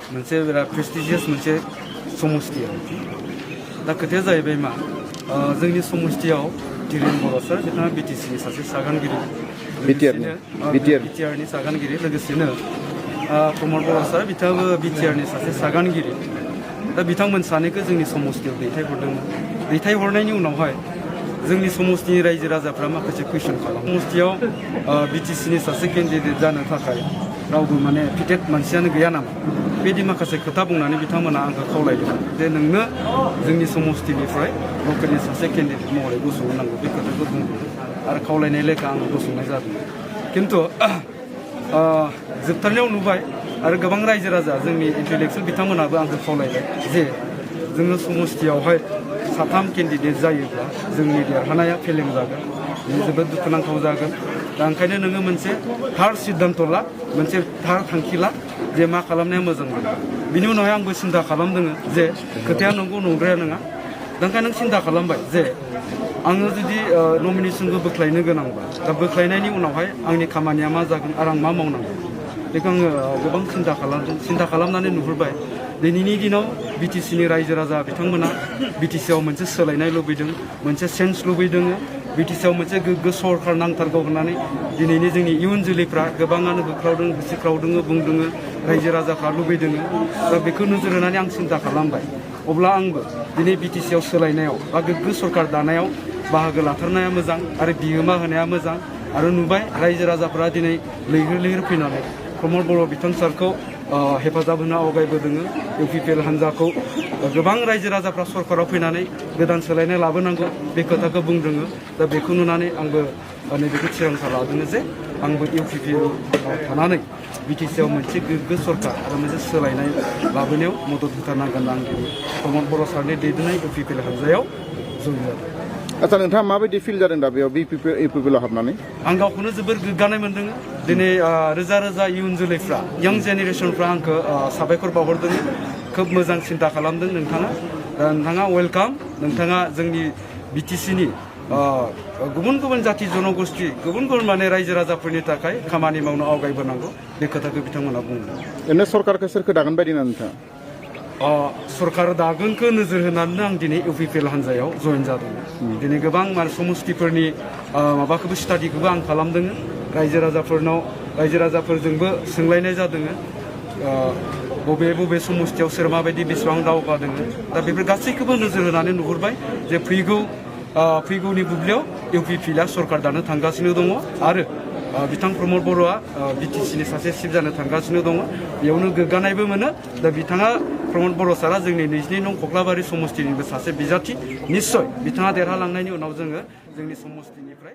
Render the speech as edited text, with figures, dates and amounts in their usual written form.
मोनसे बिराद प्रेस्टिजियास मोनसे समस्ति दा खोथाया जाहैबाय मा जोंनि समस्तियाव धीरेन बर' सार बिथाङा बिटिसिनि सासे सागानगिरि बिटिआरनि सागानगिरि लोगोसेनो प्रमद बर' सार बिथाङाबो बिटिआरनि सासे सागानगिरि दा बिथांमोन सानैखौ जोंनि समस्तियाव दैथायहरदोंमोन दैथायहरनायनि उनावहाय जोंनि समस्तिनि रायजो राजाफ्रा माखासे कुइसन खालामो समस्तियाव बिटिसिनि सासे केन्डिडेट जानो थाखाय रावबो माने फिटेड मानसियानो गैया नामा बेदि माखासे खोथा बुंनानै बिथांमोना आंखौ खावलायदों जे नोंनो जोंनि समस्तिनिफ्राय लकेलनि सासे केन्डिडेट महरै गसंनांगौ बे खोथाखौ बुंदों आरो खावलायनाय लेखा आं गसंनाय जादों खिन्थु जोबथारनायाव नुबाय आरो गोबां रायजो राजा जोंनि इन्टेलेक्सुयेल बिथांमोनाबो आंखौ खावलायबाय जे जोङो समस्तियावहाय साथाम केन्डिडेट जायोब्ला जोंनि देरहानाया फेलें जागोन जोबोद दुखुनांथाव जागोन दा ओंखायनो नोङो मोनसे थार सिद्धान्त ला मोनसे थार थांखि ला जे मा खालामनाया मोजां जागोन बिनि उनावहाय आंबो सिन्था खालामदों जे खोथाया नंगौ नंद्राया नङा दा ओंखायनो नों सिन्था खालामबाय जे आङो जुदि नमिनेसनखौ बोख्लायनो गोनांबा दा बोख्लायनायनि उनावहाय आंनि खामानिया मा जागोन आरो आं मा मावनांगौ बेखौ आङो गोबां सिन्था खालामदों सिन्था खालामनानै नुहुरबाय दिनैनि दिनाव बिटिसिनि रायजो राजा बिथांमोना बिटिसिआव मोनसे सोलायनाय लुबैदों मोनसे चेन्ज लुबैदों बिटिसिआव मोनसे गोग्गो सरकार नांथारगौ होननानै दिनैनि जोंनि इयुन जोलैफ्रा गोबाङानो होख्रावदों गोसोख्रावदों बुंदों रायजो राजाफ्रा लुबैदों दा बेखौ नोजोर होनानै आं सिन्था खालामबाय अब्ला आंबो दिनै बिटिसिआव सोलायनायाव बा गोग्गो सरकार दानायाव बाहागो लाथारनाया मोजां आरो बिहोमा होनाया मोजां आरो नुबाय रायजो राजाफ्रा दिनै लैहोर लैहोर फैनानै प्रमद बर' बिथां सारखौ हेफाजाब होनो आवगायबोदों इउपिपिएल हान्जाखौ गोबां रायजो राजाफ्रा सरकाराव फैनानै गोदान सोलायनाय लाबोनांगौ बे खोथाखौ बुंदों दा बेखौ नुनानै आंबो नैबेखौ थिरांथा लादों जे आंबो इउपिपिएलआव थानानै बिटिसिआव मोनसे गोग्गो सरकार आरो मोनसे सोलायनाय लाबोनायाव मदद होथारनांगोन आं प्रमद बर' सारनि दैदेननाय इउपिपिएल हान्जायाव जइन जादों आচ্ছা नोंथाङा माबायदि फिल जादों दा बेयाव इउपिपिएलआव हाबनानै आं गावखौनो जोबोर गोग्गानाय मोन्दों दिनै रोजा रोजा इयुन जोलैफ्रा यंग जेनेरेसनफ्रा आंखौ साबायखर बावहरदों खोब मोजां सिन्था खालामदों नोंथाङा वेलकाम नोंथाङा जोंनि बिटिसिनि गुबुन गुबुन जाति जनगोष्ठी गुबुन गुबुन माने रायजो राजाफोरनि थाखाय खामानि मावनो आवगायबोनांगौ बे खोथाखौ बिथांमोना बुंदों ओरैनो सरकारखौ सोरखौ दागोन बायदि ना नोंथाङा सरकार दागोनखौ नोजोर होनानै आं दिनै इउपिपिएल हान्जायाव जइन जादों दिनै गोबां समस्तिफोरनि माबाखौबो स्टाडिखौबो आं खालामदों रायजो राजाफोरजोंबो सोंलायनाय जादों बबे बबे समस्तियाव सोर माबायदि बेसेबां दावगादों दा बेफोर गासैखौबो नोजोर होनानै नुहुरबाय जे फैगौनि बुब्लियाव इउपिपिएलआ सरकार दानो थांगासिनो दङ आरो बिथां प्रमद बर'आ बिटिसिनि सासे चिफ जानो थांगासिनो दङ बेयावनो गोग्गानायबो मोनो दा बिथाङा प्रमद बर' सारा जोंनि 22 नं कख्लाबारि समस्तिनिबो सासे बिजाथि निस्सय बिथाङा देरहालांनायनि उनाव जोङो जोंनि समस्तिनिफ्राय